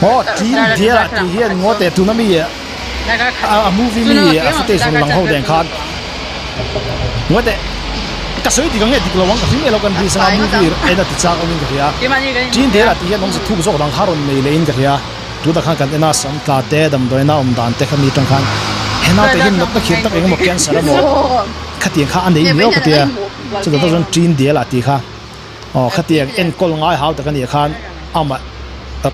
Aw tin dial ah tih hian ngaw teh tuna mi a movie mi a footage rawn lang ho nen khan ngaw teh ka sawi dik ang nge dik lo ang ka hlim elo kan ri sanga movie en a ti chak awm in ka hria tin dial ah tih hian awmze thuk zawk dang kha rawn nei leh in ka hria tunah khan kan en a sam tla te damdawiina awm dan te kha mi atang khan he naute hian natna khir tak eng emaw cancer emaw khatiang kha a nei miau ka tia chutah tak chuan tin dial ah tih kha aw khatiang enkawl ngai hau tak a nih khan amah.